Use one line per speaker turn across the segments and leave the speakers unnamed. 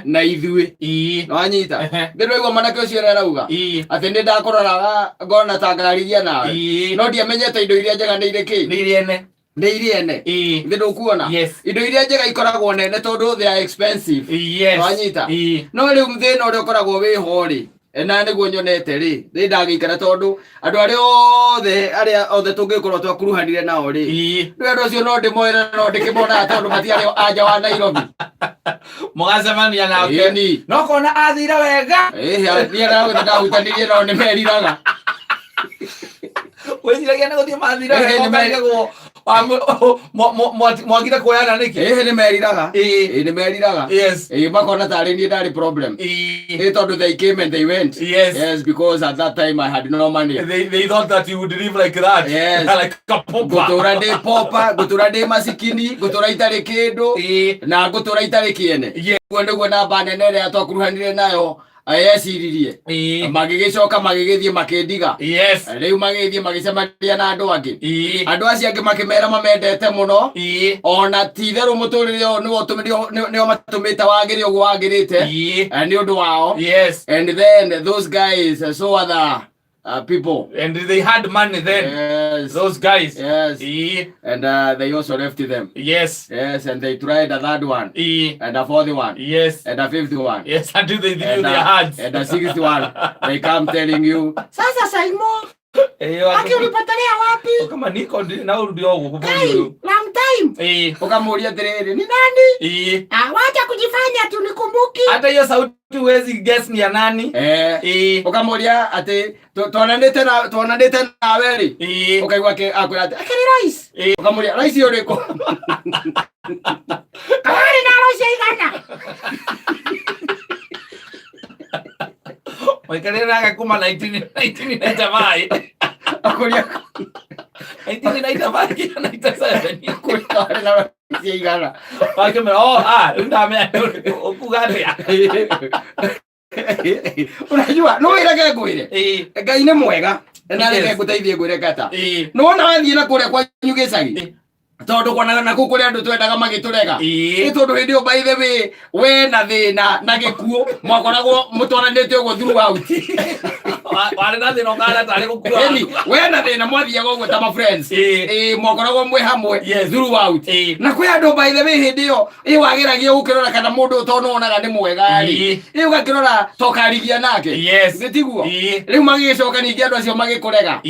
Na ithuĩ nĩwanyita. Nĩ ndwaigua mwanake ũcio ũrĩa arauga atĩ nĩ ndakũroraga ngona ta ngarigia nawe, no ndiamenyete indo iria njega nĩ irĩ kĩ.
Nĩ irĩ ene.
Nĩ irĩ ene. Nĩ ndũkuona indo iria njega ikoragwo nene tondũ they are expensive. Wanyita? No rĩu thĩna ũrĩa ũkoragwo wĩho rĩ, na nĩguo nyonete rĩ, nĩ ndagĩikara tondũ andũ arĩa othe, arĩa othe tũngĩkorwo twakuruhanire nao rĩ, rĩu andũ acio no ndĩmoere, no ndĩkĩmonaga tondũ matiarĩ anja wa Nairobi.
Mũgacemania nake.
Ĩni.
No kona athire wega.
Ĩhĩ, niĩ arĩa ndahutanirie nao nĩ meriraga.
Wĩciragia nĩ gũthiĩ mathire
Ĩhĩ,
wega, ũkarigagwo mwagire kuoyana nĩkĩ.
Ĩhĩ, nĩ meriraga. Ĩĩ, nĩ meriraga. Ĩĩ, makona tarĩ niĩ ndarĩ problem. Ĩĩ, tondũ they came and they went. Yes, because at that time I had no money.
They thought that you would live like that.
Yes.
Like a pauper.
Ngũtũra ndĩ popa, ngũtũra ndĩ masikini, ngũtũra itarĩ kĩndũ na ngũtũra itarĩ kĩene. Guo nĩguo namba nene ĩrĩa twakuruhanire nayo yeciririe. Magĩgĩcoka magĩgĩthiĩ makĩndiga. Rĩu magĩgĩthiĩ magĩcemania na andũ angĩ. Andũ acio angĩ makĩmera mamendete mũno, ona ti itherũ mũtũrĩre ũyũ nĩwo nĩo matũmĩte wagĩre ũguo wagĩrĩte, nĩ ũndũ wao. And then those guys, so other people.
And they had money then.
Yes.
Those guys.
Yes. And they also left them. Yes, and they tried a third one. And a fourth one. And a fifth one.
Yes, until they threw
And
their hands.
And a sixth one. They come telling you, "Sasa Saimo, aki ulipotelea wapi?"
Kama niko na urudi ũguo.
Kai, long time. Ukamuuria atiriri, ni nani? Ah, wacha kujifanya ati unikumbuki.
Hata hiyo sauti huwezi guess ni ya nani.
Ukamuuria ati tuonanĩte na tuonanĩte nawe rĩ. Ũkaigua akwĩra atĩ akĩrĩ rais. Ũkamũria rais ũrĩkũ? Karĩ na rais aigana?
Waikarire nake kuma 1995.
Akũria
1995 nginya 97.
Akũria karĩ na rais aigana.
Wakĩmera, oh, ah, rĩu ndamenya nĩ ũrĩkũ, ũkuga atĩa?
Unajua no wĩreke ngwĩre, Ngai nĩ mwega na reke ngũteithie ngwĩre kata. Nĩwona wathiĩ na kũrĩa kwanyu gĩcagi, tondũ kwana na kũu kũrĩa andũ twendaga magĩtũrega, nĩ tondũ hĩndĩ ĩyo, by the way, we na thĩna na gĩkuũ mwakoragwo mũtwaranĩte ũguo throughout.
Warĩ na thĩna ũkahana tarĩ gũkua.
Ĩni, we na thĩna mwathiaga ũguo ta ma friends. Ĩĩ, mwakoragwo mwĩ hamwe throughout. Na kwĩ andũ, by the way, hĩndĩ ĩyo ĩ wageragia gũkĩrora kana mũndũ ũyũ tondũ wonaga nĩ mwega rĩ, ĩ ũgakĩrora tokarigia nake. Nĩ tiguo? Rĩu magĩgĩcoka ningĩ andũ acio magĩkũrega.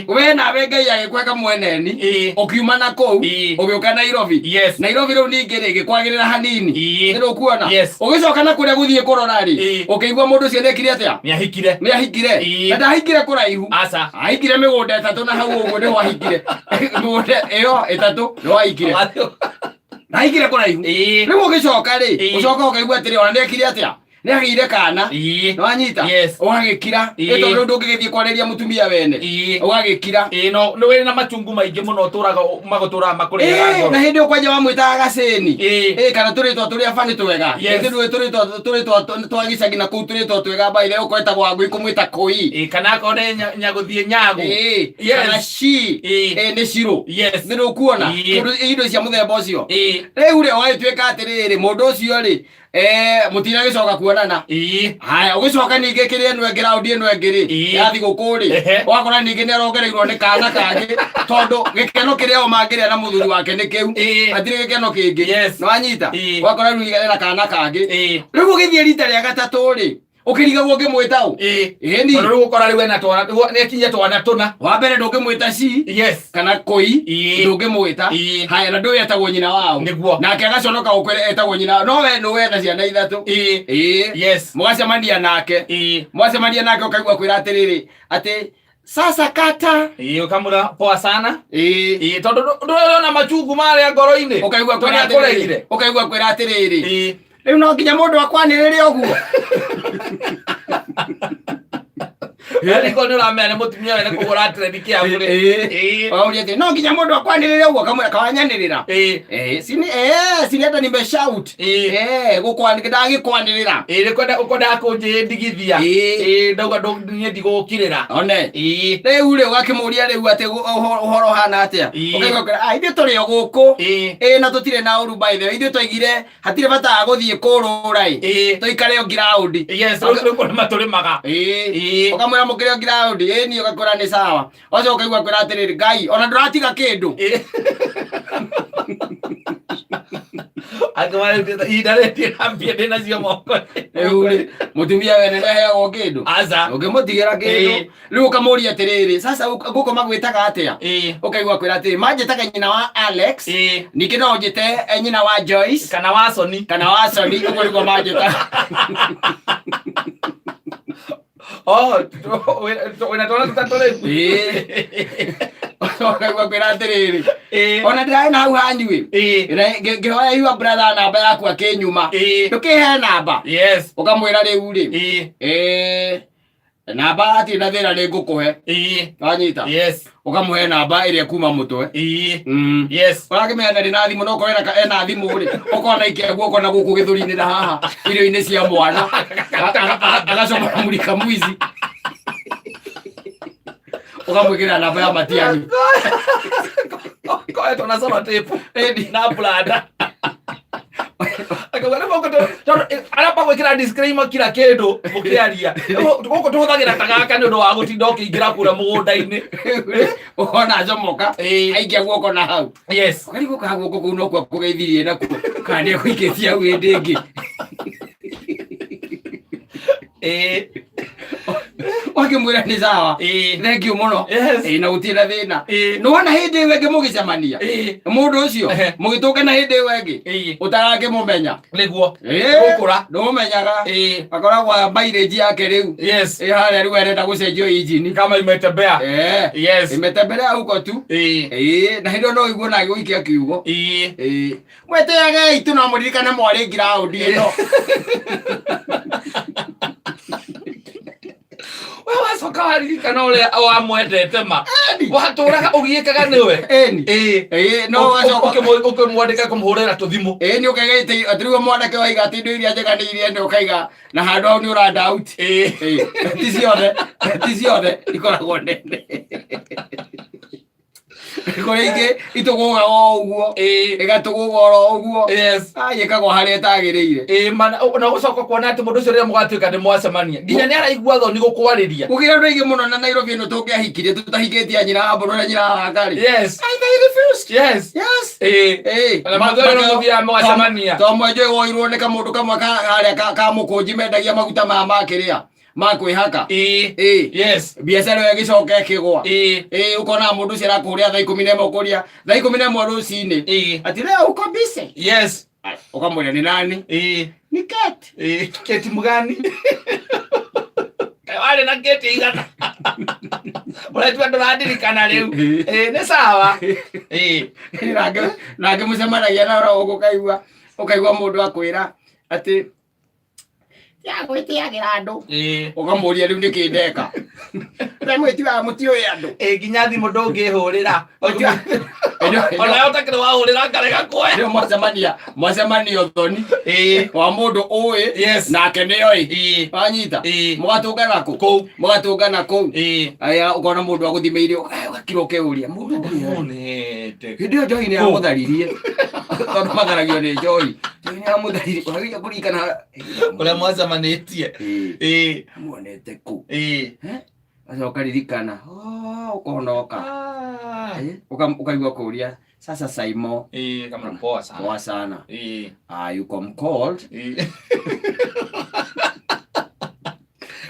We nawe Ngai agĩkweka mweneni, ũkiuma na kũu, ũgĩũka Nairobi. Nairobi rĩu ningĩ rĩ gĩkwagĩrĩra hanini. Nĩ rũkuona?
Yes.
Ũgĩcoka na kũrĩa gũthiĩ kũrora rĩ, ũkĩigua mũndũ ũcio nĩekire atĩa?
Nĩ ahikire.
Nĩ ahikire. Na ndahikire kũraihu.
Aca.
Ahikire mĩgũnda ĩtatũ na hau ũguo nĩho ahikire, mĩgũnda ĩyo ĩtatũ nĩho ahikire, ndahikire kũraihu. Rĩu ũgĩcoka rĩ, ũcoka ũkaigua atĩrĩ, ona nĩekire atĩa, nĩagĩire kana. Nĩwanyita?
Yes.
Ũgagĩkira. Nĩ tondũ rĩu ndũngĩgĩthiĩ kwarĩria mũtumia wene. Ũgagĩkira.
Ĩĩ, no nĩ wĩrĩ na machungu maingĩ mũno ũtũraga magũtũraga makũrĩaga ngoro.
Na hĩndĩ ĩyo kwanja wamwĩtaga gacĩni. Ĩĩ, kana tũrĩtwa tũrĩa bani twega. Githĩ ndũĩ tũrĩtwa twa gĩcagi na kũu, tũrĩtwa twega mbaire ũkorwo etagwo Wangũi kũmwĩta kũi.
Ĩĩ, kana akorwo nĩ nyagũthiĩ nyagu.
Kana ci. Ĩĩ, nĩ cirũ. Nĩ rũkuona? Tondũ indo cia mũthemba ũcio. Rĩu rĩ, ũgagĩtuĩka atĩrĩrĩ, mũndũ ũcio rĩ, mũtinagĩcoka kuonana. Haya, ũgĩcoka ningĩ kĩrĩa ĩno ĩngĩ, raundi ĩno ĩngĩ rĩ, ya thigũkũ rĩ, ũgakora ningĩ nĩ arongereirwo nĩ kana kangĩ, tondũ gĩkeno kĩrĩa o mangĩrĩa na mũthuri wake nĩ kĩu. Hatirĩ gĩkeno kĩngĩ. Nĩwanyita? Ũgakora rĩu ena kana kangĩ. Rĩu ũgĩthiĩ rita rĩa gatatũ rĩ, ũkĩrigagwo ũngĩmwĩta ũ. Ĩni.
Tondũ rĩu ũkora rĩu ena twana, nĩ akinyia twana tũna.
Wa mbere ndũngĩmwĩta ci kana kũi. Ndũngĩmwĩta. Haya, na ndũĩ etagwo nyina wao. Nake agaconoka gũkwĩra etagwo nyina wao, no we nĩ wetha ciana ithatũ. Ĩĩ. Mũgacemania nake. Mwacemania nake ũkaigua kwĩra atĩrĩrĩ, atĩ sasa kata.
Ĩĩ, ũkamwĩra poa sana.
Ĩĩ.
Ĩĩ, tondũ ndũrona machungu marĩa ngoro-inĩ.
Ũkaigua
Tondũ
kwĩra atĩrĩrĩ,
nĩakũregire.
ũkaigua kwĩra atĩrĩrĩ, rĩu no nginya mũndũ akwanĩrĩre ũguo.
Ariko nĩ ũramenya nĩ mũtumia wene kũgũra trend kĩabu rĩ.
Ĩĩ.
Ĩĩ.
Ũkamũria atĩ no nginya mũndũ akwanĩrĩre ũguo kamwĩra kawanyanĩrĩra.
Ĩĩ.
Eh, sini eh sini hata nimeshout.
Ĩĩ.
Eh, gũkwanĩrĩra ndagĩkwanĩrĩra.
Ĩĩ nĩ kwenda ũkwendaga kũnjĩndigithia.
Ĩĩ.
Ĩĩ ndauga niĩ ndigũgũkirĩra.
One.
Ĩĩ.
Rĩu rĩ ũgakĩmũria rĩu atĩ ũhoro ũhana atĩa?
Ĩĩ.
Ũkaigua kwĩra, "Ah, ithuĩ tũrĩ o gũkũ."
Ĩĩ.
Ĩĩ na tũtirĩ na ũru by the way. Ithuĩ twaigire hatirĩ bata wa gũthiĩ kũrũra ĩ.
Ĩĩ.
Tũikare o ground.
Yes, rĩu rĩu kũrĩma tũrĩmaga.
Ĩĩ.
Ĩĩ.
Ũkamwĩra mũkĩrĩ o ground. Ĩĩ niĩ ũgakora nĩ sawa. Ũcoka ũkaigua kwĩra atĩrĩrĩ, Ngai ona ndũratiga kĩndũ.
Ĩĩ. Angĩ ihinda rĩrĩ ndĩna mbia ndĩnacio moko.
Rĩu rĩ, mũtumia wene ndaheagwo kĩndũ.
Aca.
Ũngĩmũtigĩra kĩndũ.
Ĩĩ. Rĩu
ũkamũria atĩrĩrĩ, sasa gũkũ magwĩtaga atĩa?
Ĩĩ.
Ũkaigua kwĩra atĩrĩ, manjĩtaga nyina wa Alex.
Ĩĩ.
Ningĩ no ũnjĩte nyina wa Joyce
Kana wa Sony.
kana wa Sony, ũguo nĩguo manjĩtaga.
Oh, wĩna twana tũtatũ rĩu.
Ĩĩ. Ũkaigua kwĩra atĩrĩrĩ,
Ĩĩ.
ona ndĩrarĩ na hau hanyu ĩ.
Ĩĩ.
Ngĩhoya your brother namba yaku akĩnyuma.
Ĩĩ.
Ndũkĩhe namba.
Yes.
Ũkamwĩra rĩu rĩ,
Ĩĩ.
Namba hatirĩ na thĩna nĩ ngũkũhe.
Ĩĩ.
Wanyita?
Yes.
Ũkamũhe namba ĩrĩa kuma mũtwe.
Ĩĩ.
Yes.
Ũrakĩmenya
ndarĩ na thimũ no korwo ena thimũ rĩ, ũkona ikia guoko na gũkũ gĩthũri-inĩ na haha irio-inĩ cia mwana. Agacomora mũrika mwici. Ũkamwĩkĩra namba ya Matiang'i.
Koetwo na sellotape na blada. Akauga nĩ gũkũ tondũ aramba gwĩkĩra disclaimer kila kĩndũ mũkĩaria. Gũkũ tũhũthagĩra ta gaka nĩ ũndũ wa gũtinda ũkĩingĩra kura mũgũnda-inĩ.
Ũkona acomoka
Ĩĩ.
aikia guoko na hau.
Yes.
Ũkarigwo kana guoko kũu nokuo akũgeithirie nakuo kana nĩ egũikĩtie hau hĩndĩ ĩngĩ.
Ĩĩ.
Wakĩmwĩra nĩ sawa.
Ĩĩ.
Thank you mũno.
Yes.
Ĩĩ na gũtirĩ na thĩna.
Ĩĩ.
Nĩwona hĩndĩ ĩyo ĩngĩ mũgĩcemania.
Ĩĩ.
Mũndũ ũcio
Ehe.
mũgĩtũngana hĩndĩ ĩyo ĩngĩ
Ĩĩ.
ũtarakĩmũmenya.
Nĩguo.
Ĩĩ.
Gũkũra.
Ndũmũmenyaga.
Ĩĩ.
Akoragwo mileage yake rĩu.
Yes.
Ĩ harĩa rĩu arenda gũcenjio injini.
Kama imetembea.
Eh.
Yes.
Imetembelea huko tu.
Ĩĩ.
Ĩĩ, na hĩndĩ ĩyo no ũigue na agĩgũikia kiugo.
Ĩĩ.
Ĩĩ. Mwĩtĩagei tu no mũririkane mwarĩ ground ĩno.
We wacoka waririkana ũrĩa wamwendete ma.
Eni.
Watũraga ũgiĩkaga nĩwe.
Eni.
Ĩĩ.
Ĩĩ, no wacoka
Ũkĩmwandĩka kũmũhũrĩra tũthimũ.
Ĩĩ nĩ ũkaiga atĩ atĩ rĩu mwanake waiga atĩ indo iria njega nĩ iria nĩ ũkaiga na handũ hau nĩ ũra doubt.
Ĩĩ.
Ĩĩ, ti ciothe, ti ciothe ikoragwo nene. Kũrĩ ingĩ itũgũgaga o ũguo,
Ĩĩ.
ĩgatũgũga oro ũguo.
Yes.
Ah, ĩkagwo harĩa ĩtagĩrĩire.
Ĩĩ mana na ũgacoka kuona atĩ mũndũ ũcio rĩrĩa mũgatuĩka nĩ mwacemania nginya nĩ araigua thoni gũkwarĩria.
Gũkĩra andũ aingĩ mũno na Nairobi ĩno tũngĩahikirie tũtahikĩtie nyina wa mbũrũ na nyina wa Wangarĩ.
Yes.
I they refused.
Yes.
Yes.
Ĩĩ.
Ĩĩ.
Na mathuri no mũthiaga mũgacemania.
To mwenjo woirwo nĩ kamũndũ kamwe ka harĩa ka mũkũnji mendagia maguta maya ma kĩrĩa ma kwĩhaka.
Ĩĩ.
Ĩĩ.
Yes.
Biacara ĩyo ĩgĩcoka ĩkĩgũa.
Ĩĩ.
Ĩĩ ũkona mũndũ ũcio arakũhũrĩra thaa 11 ũkũria thaa 11 rũcinĩ.
Ĩĩ.
Atĩ leo uko busy.
Yes.
Ũkamwĩra nĩ nani?
Ĩĩ.
Ni Kate.
Ĩĩ. Kate Mugani. Kaĩ warĩ na Kate igana. Ũretua ndũrandirikana rĩu. Ĩĩ nĩ sawa. Ĩĩ.
Nake mũcemanagia na oro ũguo ũkaigua ũkaigua mũndũ akwĩra atĩ yagwĩtĩagĩra andũ.
Ĩĩ.
Ũkamũria rĩu nĩkĩ ndeka. We mwĩtiwaga mũtiũĩ andũ.
Ĩĩ nginya thimũ ndũngĩhũrĩra. Ona ũtakĩrĩ wahũrĩra ngarega kuoya.
Rĩu mwacemania mwacemania ũthoni
Ĩĩ.
wa mũndũ ũĩ
Yes.
nake nĩoĩ.
Ĩĩ.
Wanyita?
Ĩĩ.
Mũgatũngana kũ?
Kũu.
Mũgatũngana kũu.
Ĩĩ.
Aya ũkona mũndũ agũthimĩire ũgakira ũkeuria mũndũ ũyũ.
Ndamwonete.
Hĩndĩ ĩyo njohi nĩ yamũtharirie. Tondũ matharagio nĩ njohi. Njohi nĩ yamũtharirie. Ũragĩria kũririkana.
Ũrĩa mwacemanĩtie.
Ĩĩ.
Ĩĩ.
Muonete kũ?
Ĩĩ.
Acoka ririkana. Oh, ũkonoka.
Ah.
Ũkaigua kũria sasa Saimo.
Ĩĩ, kama poa sana.
Poa sana.
Ĩĩ.
Ah, you come cold.
Ĩĩ.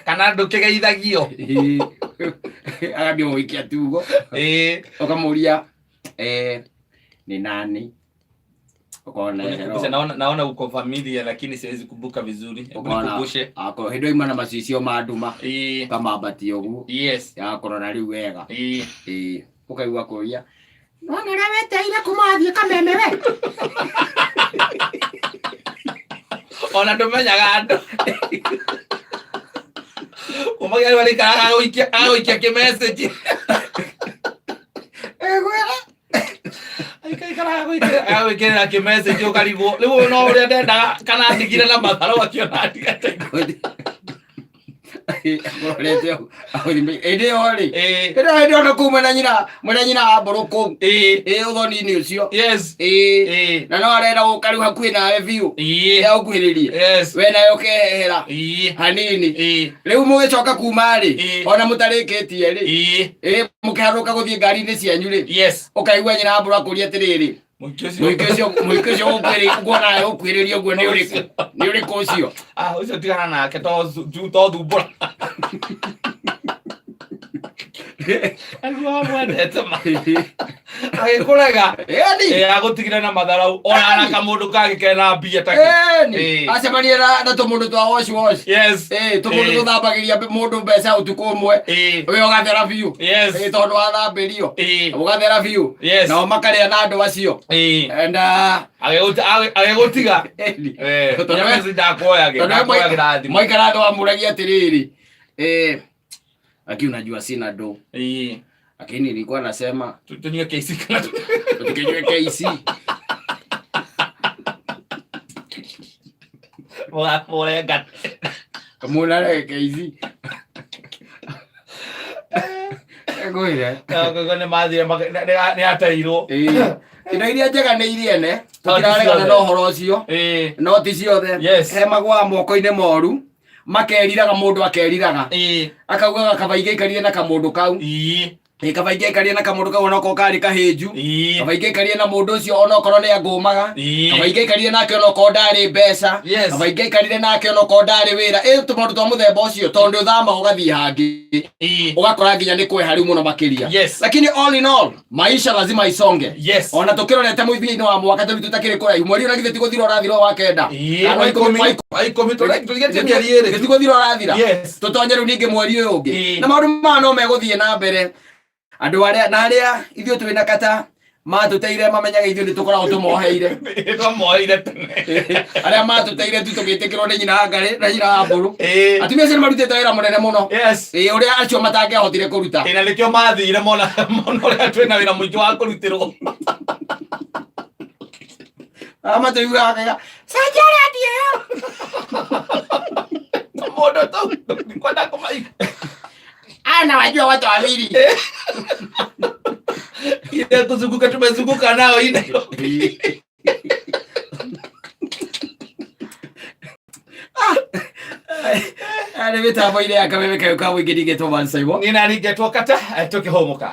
Kana ndũkĩgeithagio.
Ĩĩ. Agambia gũikia tugo.
Ĩĩ.
Ũkamũria ni nani? Ũkona
Unikumbushe, naona uko familia lakini siwezi kumbuka vizuri. Hebu
Ũkona
nikumbushe.
ako hĩndĩ ĩyo ima na macicio ma nduma
Ĩĩ.
ũkamambatia ũguo
Yes.
yakũrora rĩu wega.
Ĩĩ.
Ĩĩ. Ũkaigua kũria nona ũrĩa wetereire kuma wathiĩ kameme we.
Ona ndũmenyaga andũ. Kuma Mũgeni arĩikaraga agũikia agũikia kĩmessage.
Egwĩra.
Aikaraga agwĩkĩrĩra kĩmessage ũkarigwo. Rĩu no ũrĩa ndendaga kana ndigire na matharũ akĩona ndigate.
Ũrorete hau. Hĩndĩ ĩyo rĩ.
Ĩĩ.
Hĩndĩ ĩyo hĩndĩ ĩyo nĩ kũu mwena nyina mwena nyina wa mbũrũ kũu.
Ĩĩ.
Ĩĩ ũthoni-inĩ ũcio.
Yes.
Ĩĩ.
Ĩĩ.
Na no arenda gũka rĩu hakuhĩ nawe biũ.
Ĩĩ.
Agũkuhĩrĩrie.
Yes.
We nawe ũkehera
Ĩĩ.
hanini.
Ĩĩ.
Rĩu mũgĩcoka kuma rĩ
Ĩĩ.
ona mũtarĩkĩtie rĩ.
Ĩĩ.
Ĩĩ mũkĩharũka gũthiĩ ngari-inĩ cianyu rĩ.
Yes.
Ũkaigua nyina wa mbũrũ akũria atĩrĩrĩ.
Mũingĩ ũcio.
Mũingĩ ũcio mũingĩ ũcio ũkwĩrĩ nguona ũkwĩrĩria ũguo nĩ ũrĩkũ? Nĩ ũrĩkũ ũcio?
Ah, ũcio tigana nake to to thumbũra. Aigua wamwendete ma. Agĩkũrega.
Ĩni.
Ĩ agũtigire na matharau ona na kamũndũ kangĩ kena mbia take.
Ĩni.
Ĩĩ.
Acemania na na tũmũndũ twa wash wash.
Yes.
Ĩĩ tũmũndũ
Ĩĩ.
tũthambagĩria mũndũ mbeca ũtukũ ũmwe.
Ĩĩ.
We ũgathera biũ.
Yes.
Ĩĩ tondũ wathambĩrio.
Ĩĩ.
Ũgathera biũ.
Yes.
Nao makarĩa na andũ acio.
Ĩĩ.
And
Agĩgũtiga.
ĩni.
Eh,
Tondũ we-
Nyamĩci ndakuoyagĩra,
Tondũ we
ndakuoyagĩra thimũ.
mwaikara thĩ wamũragia atĩrĩrĩ. Eh, lakini unajua sina do.
Ĩĩ.
Lakini nilikuwa nasema
Tunywe KC kana
tukinywe KC.
mũrenga.
Kamuna KC. Ngwire.
Koguo nĩ mathire nĩ ateirwo.
Ĩĩ. Indo iria njega nĩ iria ene.
No ti
Tũtiraregana
ciothe.
na ũhoro ũcio.
Ĩĩ.
No ti ciothe.
Yes.
He magwaga moko-inĩ moru. Makeriraga mũndũ akeriraga.
Ĩĩ.
Akaugaga kaba ingĩaikarire na kamũndũ kau.
Ĩĩ.
Ĩ kaba ingĩaikarire na kamũndũ kau onokorwo karĩ kahĩnju.
Ĩĩ.
Kaba ingĩaikarire na mũndũ ũcio onokorwo nĩ angũmaga.
Ĩĩ.
Kaba ingĩaikarire nake onokorwo ndarĩ mbeca.
Yes.
Kaba ingĩaikarire nake onokorwo ndarĩ wĩra. Ĩ tũmaũndũ twa mũthemba ũcio tondũ ũthama ũgathiĩ hangĩ.
Ĩĩ.
Ũgakora nginya nĩ kweha rĩu mũno makĩria.
Yes.
Lakini all in all, maisha lazima isonge.
Yes.
Ona tũkĩrorete mũthia-inĩ wa mwaka tũrĩ tũtakĩrĩ kũraihu. Mweri ũrĩa githĩ ti gũthira ũrathira wa kenda.
Ĩĩ.
Kana wa ikũmi- wa
Wa ikũmi tũrigĩtie mĩeri ĩrĩ.
Githĩ ti gũthira ũrathira.
Yes.
Tũtonye rĩu ningĩ mweri ũyũ ũngĩ.
Ĩĩ.
Na maũndũ maya no megũthiĩ na mbere. Andũ arĩa na arĩa ithuĩ twĩ na kata matũteire mamenyaga ithuĩ nĩ tũkoragwo tũmoheire.
Twamoeire tene.
Arĩa matũteire tu tũgĩtĩkĩrwo nĩ nyina wa Ngarĩ na nyina wa Mbũrũ.
Ĩĩ.
Atumia acio nĩ marutĩte wĩra mũnene mũno.
Yes.
Ĩĩ ũrĩa acio matangĩahotire kũruta.
Ĩ na nĩkĩo mathire mona mona ũrĩa twĩna wĩra mũingĩ wa kũrutĩrwo.
Amatũiguaga wega. Cenjia radio ĩyo.
Mũndũ tau ndikwenda kũmaigua.
Ana wajua watu wawili.
Ile kuzunguka tumezunguka nao hii Nairobi.
Arĩ mĩtambo-inĩ ya kameme kayo ka mũingĩ ningĩ Thomas Saimo.
Nĩ nani ngetwo kata tũkĩhũmũka.